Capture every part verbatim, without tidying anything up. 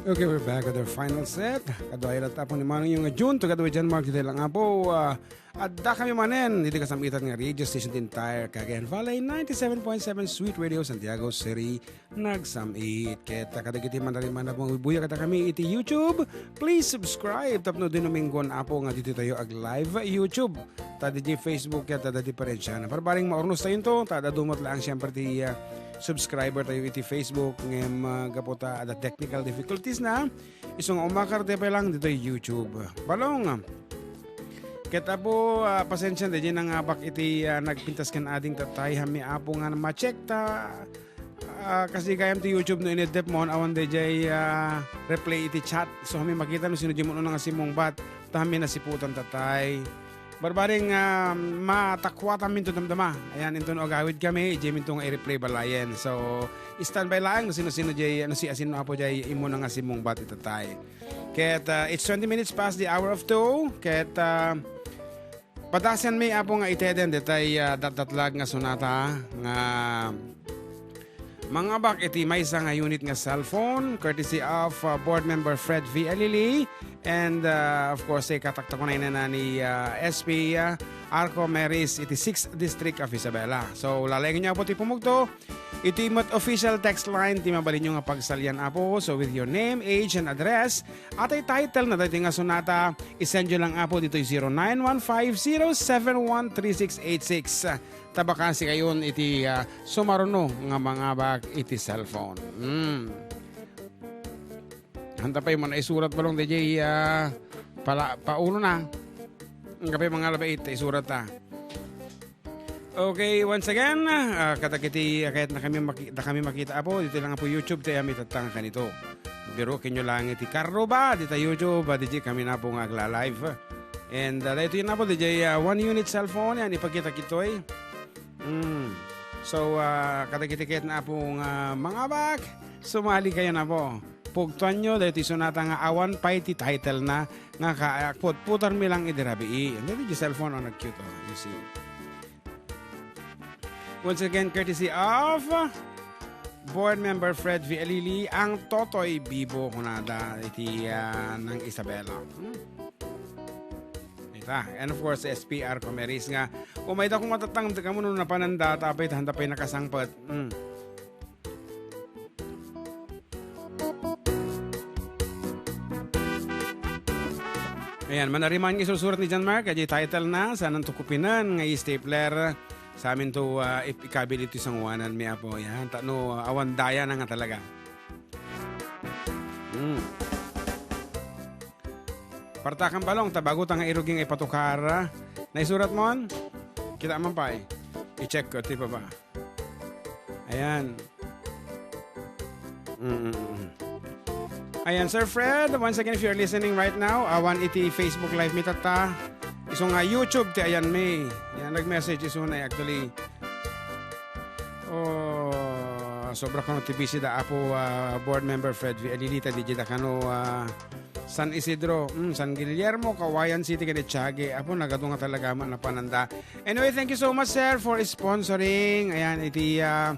Okay, we're back with our final set. Kadua latta Apo ni Manong Yung Jun, together with John Mark, ditoy lang Apo. Ah, adda kami manen, ditoy kasam-itan nga radio station ti entire Cagayan Valley, ninety-seven point seven Sweet Radio, Santiago City, nagsam-it. Ket kadagiti manariman a bumuybuya kadakami iti YouTube, please subscribe tapno Domingon, Apo, nga ditoy tayo ag-live YouTube. Ta diay Facebook ket adda diferensiana. Parbaring maurnos tayo into, ta adda dumot laeng siyempre ti, ah, subscriber tayo iti Facebook, ngem, ah, gapu ta adda technical difficulties na, isu nga umakar ti pay lang ditoy YouTube. Balong, ket Apo, ah, pasensia, diay nangabak iti, ah, nagpintas ken ading tatay, hammi Apo nga ma-check ta, ah, kasi gayam ti YouTube no ineddep mo, awan diay, ah, replay iti chat. So, hammi makita no sino diay mo nga simmungbat, ta hammi nasiputan tatay. Barbaring, ah, matakuatanminto damdama. Ayan, into no agawid kami, idiay minto nga i-replay balayen. So, standby laeng no sino-sino diay, no siasino Apo diay immuna nga simmungbat iti tatay. Ket, ah, it's twenty minutes past the hour of two. Ket, ah, padasenmi Apo nga iteden detay, ah, datdatlag nga sonata nga mangabak iti maysa nga unit nga cellphone, courtesy of, uh, Board Member Fred V. Alili, and, uh, of course, eh, kataktakunaynana ni, uh, S P, uh, Arco Meris iti sixth District of Isabela. So, lalaengen Apo ti pumugto. Iti met official text line ti mabalinyo nga pagsalian, Apo. So, with your name, age, and address, atay title na daytoy nga sonata, isendyo lang, Apo, ditoy zero nine one five zero seven one three six eight six. Ta bakasi kayon iti, ah, sumaruno nga mangabak iti cellphone. Hmm. Hanta pay mo naisurat balong diay, ah, pala, paunona. Ang kapay mga labait, isurat ta. Okay, once again, ah, kadagiti, ah, kayat na kami maki-, da kami makita, Apo, ditoy lang Apo YouTube, tayo mi tatanga kanito. Biruken nyo lang iti karruba, dita YouTube, ah, diay kami na Apo nga agla-live. And, ah, daytoy na Apo, diay, ah, one unit cellphone, yan, ipakita kitoy. Mm. So, ah, kadagiti kayat na Apo nga mangabak, sumali kayo na Apo. Pugtuan nyo, daytoy sonata nga awan pay ti title na, nga ka-, putputarmi lang idi rabii. And then, di cellphone on nag-cute, oh, you see. Once again, courtesy of Board Member Fred V. Alili, ang Totoy Bibo, kunada, iti, ah, nang Isabela. Hmm. Ita. And of course, S P R Comeris nga, umayda kung matatang, kamu no napananda, tapay, handa pay nakasangpet. Hmm. Ayan, manariman nga isursurat ni John Mark, iti title na, saan ang tukupinan nga stapler, sa amin to, ah, ip-, ikabil iti sanguanan mi, Apo. Yan, ta-, no, ah, awan daya na nga talaga. Hmm. Partakan balong, ta bago ta nga irugi nga ipatukar, ah. Naisurat mon? Kita man pay. I-check ko, ti baba. Ayan. Mm, mm, mm. Ayan, Sir Fred, once again, if you're listening right now, awan iti Facebook Live mi tatta. Isu nga YouTube ti ayan mi. Yan, nag-message isu na, actually. Oh, sobra kano ti busy da Apo, ah, Board Member Fred V. Alilita, di da kano, ah, San Isidro, mm, San Guillermo, Cauayan City, ken Etiague. Apo, nagadu nga talaga man napananda. Anyway, thank you so much, sir, for sponsoring. Ayan, iti, ah,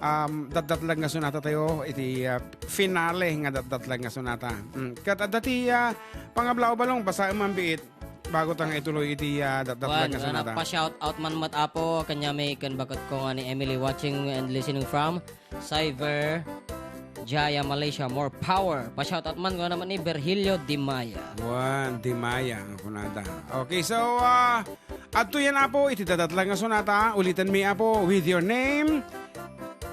um, datdatlag nga sonata tayo, iti, ah, finale nga datdatlag nga sonata. Mm. Ket adda ti, ah, pangablaw balong, basaem man biit bago ta nga ituloy iti, ah, datdatlag Wan, nga ano, sonata. Pa-shout out man met, Apo, kaniami ken baketko nga ni Emily, watching and listening from Cyber Jaya, Malaysia. More power. Pa-shout out man, nga naman ni Virgilio Dimaya. Wan, Dimaya, ang kunada. Okay, so, ah, adtoy yan, Apo, iti datdatlag nga sonata. Ulitan mi, Apo, with your name,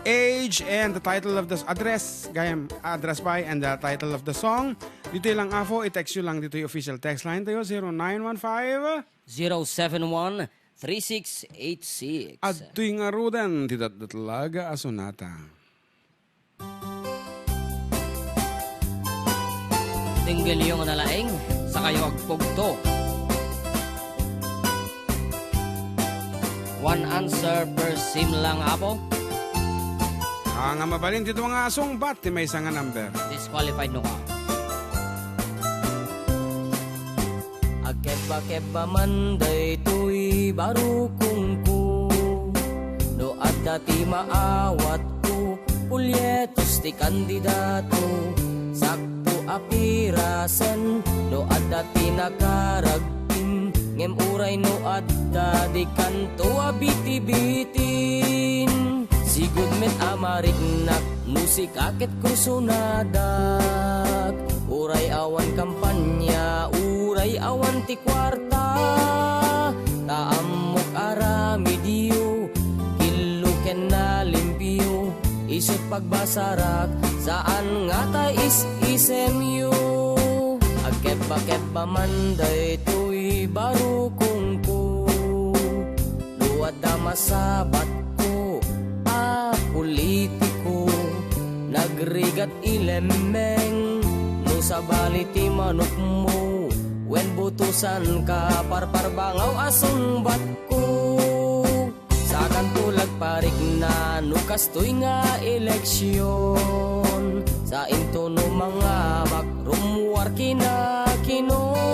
age, and the title of the s-, address, gayam, address by, and the title of the song. Ditoy lang, Apo, i-text nyo lang ditoy official text line tayo, zero nine one five, zero seven one, three six eight six. Adtoy ngaruden ti datdatlag a sonata. Denggenyo nga nalaing, sakayo agpugto. One answer per sim lang, Apo. Ah, nga mabalin ti dua nga sungbat ti maysa nga number. Disqualified no ka. Agkebba-kebba man daytoy barukongko. No adda ti maawatko, pulyetos ti kandidato. Sakto a pirasen no adda ti nakaragpin, ngem uray no adda, dikanto a bitibitin. Sigud met a mariknak no sika ket kursonadak. Uray awan kampanya, uray awan ti kuarta, ta ammok a ramidyo, killo ken nalimpio. Isut' pagbasarak, saan nga ta is-isemyo. Agkebba-kebba man daytoy barukongko. No adda masabatko a politiko, nagrigat ilemmeng, no sabali ti manokmo, wen botosanka, parparbangaw a sungbatko. Sakanto la agparikna no kastoy nga eleksion. Sainto no mangamak rummuar kinakinon.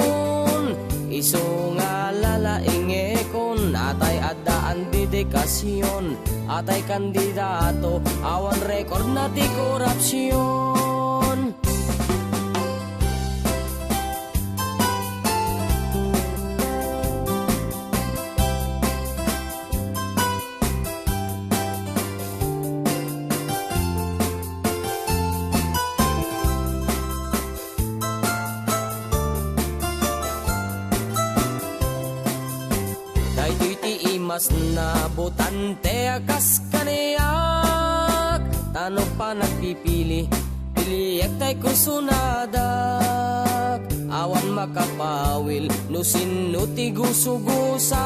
Isu nga lalaingekon, atay addaan dedikasion, atay kandidato, awan rekordna ti korapsion. Daytoy ti imasna botante a kas kaniak, ta no panagpipili, piliek tay kursonadak. Awan makapawil no sinno ti gusugusak.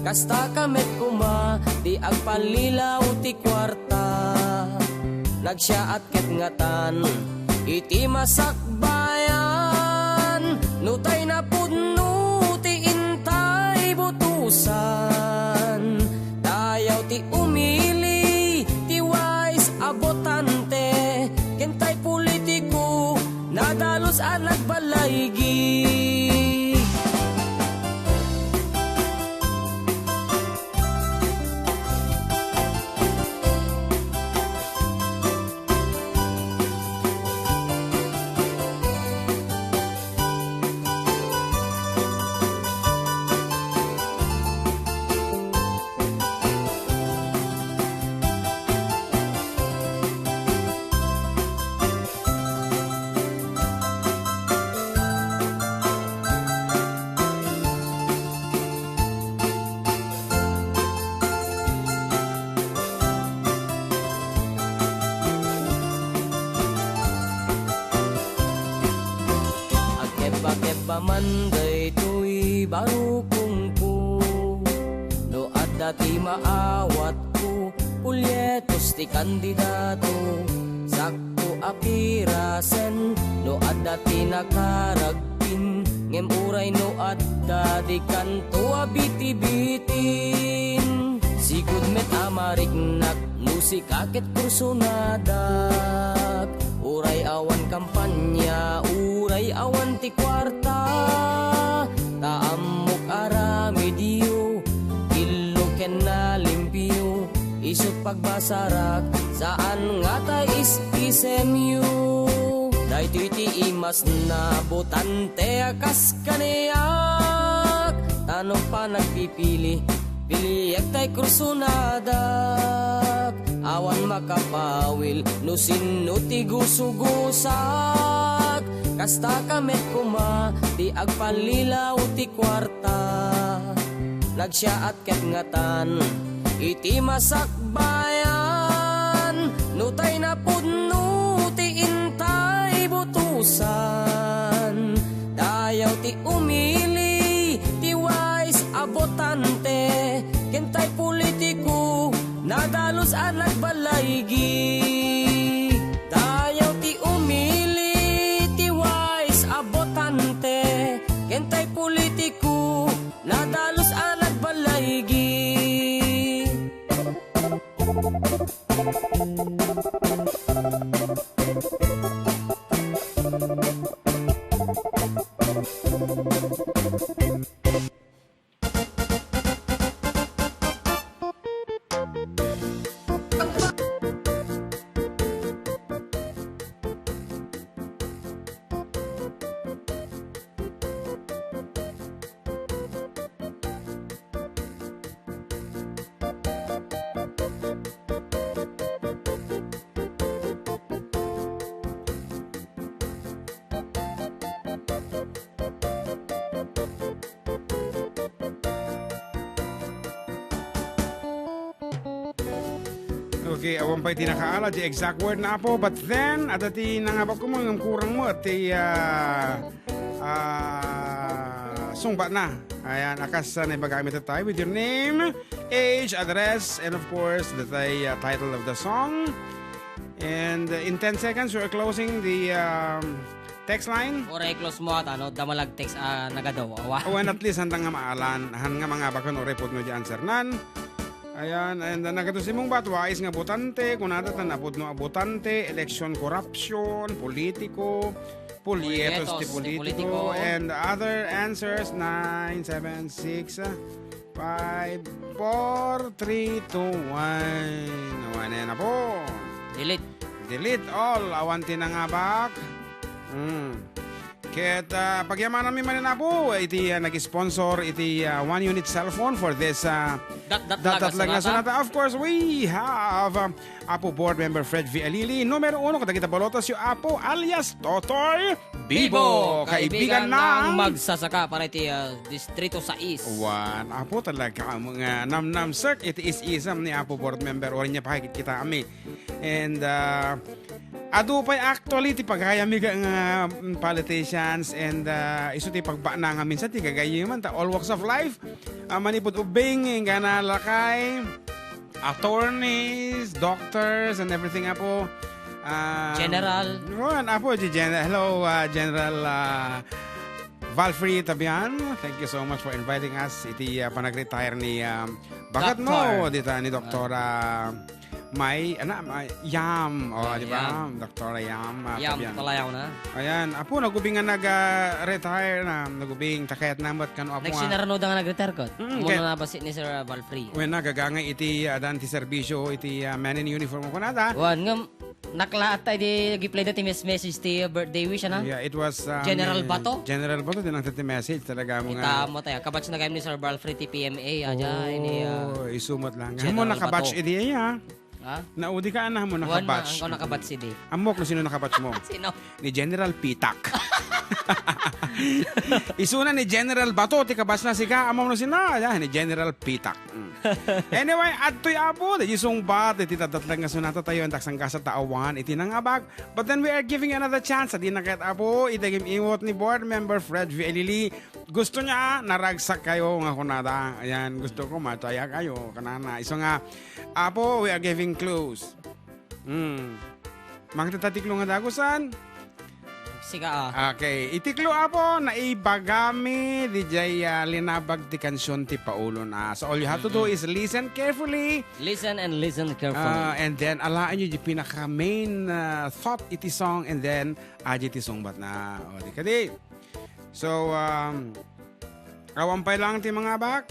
Kasta ka met koma ti agpallilaw ti kuarta. Nagsiaat ket ngatan iti masakbayan, no tay napudno ti intay botosan. Dayaw ti umili, ti wais a botante, ken tay politiko, nadalus a nagbalaygi. Agkebba-kebba man daytoy barukongko. No adda ti maawatko, polyetos ti kandidato. Sakko a pirasen, no adda ti nakaragpin, ngem uray no adda, dikanto a bitibitin. Sigud met a mariknak no sika ket kursonadak. Uray awan kampanya, uray awan ti kuarta, ta ammok a ramidyo, killo ken nalimpyo. Isut' pagbasarak, saan nga ta is-isemyo. Daytoy ti imasna botante a kas kaniak, ta no panagpipili, piliek tay kursonadak. Awan makapawil no sinno ti gusugusak. Kasta ka met koma ti agpallilaw ti kuarta. Nagsiaat ket ngatan iti masakbayan, no tay napudno ti intay botosan. Dayaw ti umili, ti wais a botante, ken tay politiko, nadalus a nagbalaygi. Dayaw ti umili, ti wais a botante, ken tay politiko, nadalus a nagbalaygi. Okay, awan pay ti nakaala, the exact word na, Apo. But then, adda ti nangabak ko mo, ngem kurang mo, ti, ah, ah, sungbat na. Ayan, akas, ah, naibagami tayo with your name, age, address, and of course, the ti-, ah, title of the song. And, uh, in ten seconds, we're closing the, um, text line. Uray close mo ata, no? Damalag text, ah, nagadaw. Awa. Oh, and at least, handa nga maalan, han nga mangabak no, report no, di answer nan. Ayan, and, uh, nagatusimong bat, wais nga botante, kunada tan apod no a botante, election corruption, politiko, polyetos ti politiko, and other answers, nine, seven, six, uh, five, four, three, two, one. Awan na yan, Apo. Delete. Delete all. Awan ti nangabak. Hmm. Ket, ah, pagyamananmi manen, Apo, iti, ah, nag-sponsor iti, ah, one unit cellphone for this, ah, Datdatlag a Sonata. Of course, we have, um, Apo Board Member Fred V. Alili, numero uno, kadagita balotas, yu Apo, alias Totoy Bibo, kaibigan ng magsasaka para iti, ah, Distrito sais. Wan, Apo, talaga, mga namnamsek, iti is-isam ni Apo Board Member, or niya pakikita kami. And, ah, adu pay actually ti pagayami nga, nga, mm, politicians and, ah, isu ti pagbana nga minsan ti gagayyem man ta all walks of life. Ah, manipud ubbing, inggana lakay, attorneys, doctors, and everything, Apo. Ah, General. Wan, Apo, di Gen-, hello, ah, General, ah, Valfrey Tabian. Thank you so much for inviting us. Iti, ah, panag-retire ni, ah, bagat mo, dita ni Doktora May, ana, May, Yam. Oh, di ba? Yam. Doktora Yam, ah, Yam, Tabian. Palayaw na. Ayan, Apo, nagubing nga nag, ah, retire na, nagubing, takayat na, mat kano, Apo, nga. Nagsinarano da nga nag-retire ko. Mm, muna kaya na ba si, ni Sir, ah, Valfrey? Wen, nagagangay iti, ah, dan ti serbisyo, iti, ah, men in uniform ko na da. Wan, nga, naklaat tayo di, gi-play da ti mes-, message ti birthday wish, ana? Yeah, it was, ah, General Bato? General Bato, tinangtad ti message, talaga mo nga. Ita mo tayo, kabatch na kayo ni Sir Valfrey ti P M A, aja, ini, ah, Oh, isumat lang. General Mo nakabatch Bato. Idi, iya. Ha? Naudi ka, ana, mo Wan na, nakabatch. Ang nakabatch idi. Amok no sino nakabatch mo? Sino? Ni General Pitak. Isuna ni General Bato, ti kabatch na sika, amok no sino? Aja, ni General Pitak. Mm. Anyway, adtoy Apo, daydi sungbat, iti datdatlag nga sonata tayo, ang taksang kasa ta awan, iti nangabak. But then we are giving you another chance, adi na ket Apo, iti gim-, imot ni Board Member Fred V. Alili. Gusto niya, naragsak kayo, nga kunada. Ayan, gusto ko, mataya kayo, kanana. Isu nga, Apo, we are giving clues. Hmm. Mangtita ti clue nga dagusan. Sika, ah. Okay. Iti clue, Apo, naibagami, di jay, ah, linabag ti kansion ti Paulona. So all you have to do Mm-mm. is listen carefully. Listen and listen carefully. Ah, and then, alaen nyo di pinaka main, ah, thought iti song, and then, aja ti sungbat na. O, di kadi. So, um, awan pay lang ti mangabak.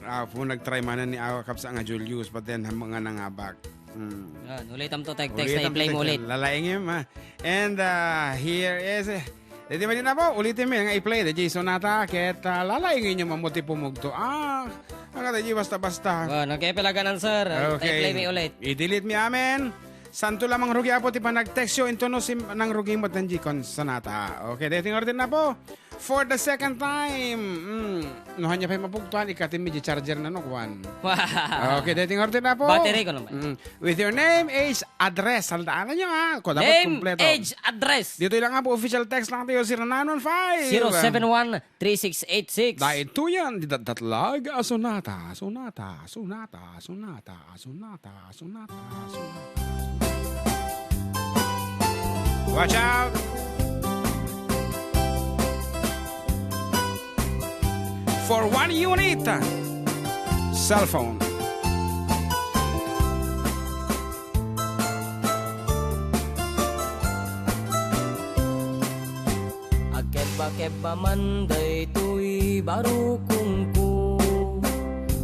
Ah, pu nagtry manen ni awa kapsa nga Julius, but then, mga nangabak. Hmm. Yan, ulitam to, tag-text na Ulitam i-play mo text. Ulit. Lalaingim, ah. And, ah, here is, eh, daydi man din Apo, ulitin mi nga i-play, daydi sonata, ket, ah, lalaingin nyo mamuti pumugto. Ah, ang daydi basta-basta. Wan, okay, pelagan, sir. Okay. I-play mi ulit. I-delete mi amen. Santo lamang rugi, Apo, ti panagteksyo, intono sim-, nang rugi mo tanji kon sonata. Okay, daydi nga ulitin na po. For the second time. Mm. No, hanya pay mapugtuan, ikatim mi di charger na no, kwan. Wow. Okay, daydi nga ulitin na po. Battery ko naman. Mm. With your name, age, address. Saldaan nyo, ha? Ko dapat Name, kompleto. Age, address. Dito lang nga po, official text lang tayo, zero nine one five. Zero seven one three six eight six. Dahil tuyan, di datdatlag, ah, sonata, sonata, sonata, sonata, sonata, sonata, sonata. Watch out! For one unit, cellphone. Agkebba-kebba man daytoy barukongko.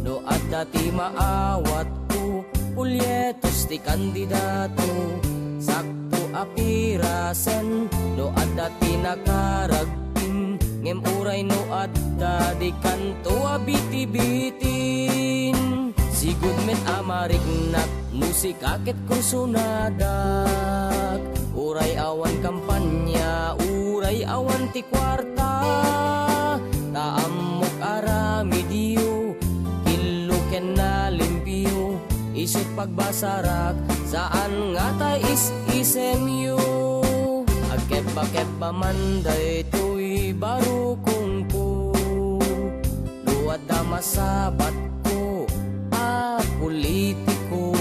No adda ti maawatko, polyetos ti kandidato. Sakto a pirasen, no adda ti nakaragpin. Ngem uray no adda, dikanto a bitibitin. Sigud met a mariknak, musika ket kursonadak. Uray awan kampanya, uray awan ti kuarta. Ta ammok aramidyo, killo ken nalimpio. Isut' pagbasarak, saan nga tay is-isemyo. Agkebba-kebba man daytoy barukongko. No adda masabatko a politiko,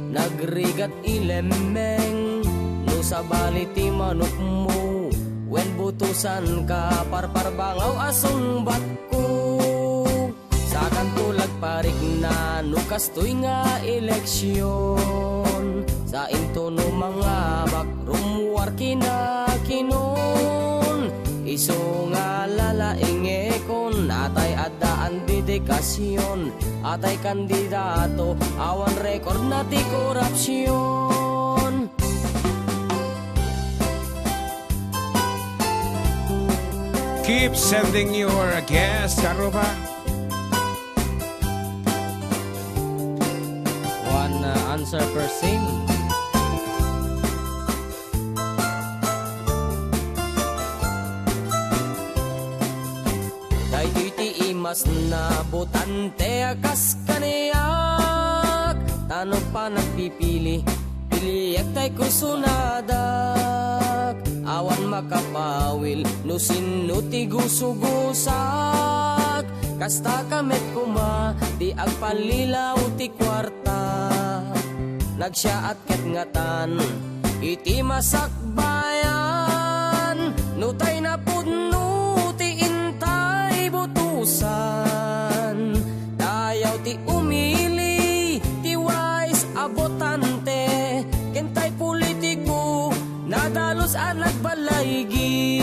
nagrigat ilemmeng. No sabali ti manukmo, wen botosanka, parparbangaw a sungbatko. Sakanto lagparikna no kastoy nga eleksion. Sainto no mangabak rummuar kinakinon. Isu nga lalaingekon, atay addaan dedikasion, atay kandidato, awan rekordna ti korupsion. Keep sending your guests, Karuba. One, uh, answer per same. Daytoy ti imas na botante a kas kaniak, ta no panagpipili, piliek tay kusunadak. Awan makapawil no sinno ti gusugusak. Kasta ka met koma ti agpalilaw ti kuarta. Nagsiaat ket ngatan iti masakbayan, no tay napudno ti intay botosan. Dayaw ti umili ti wais a botante, ken tay politiko nadalus a nagbalaygi.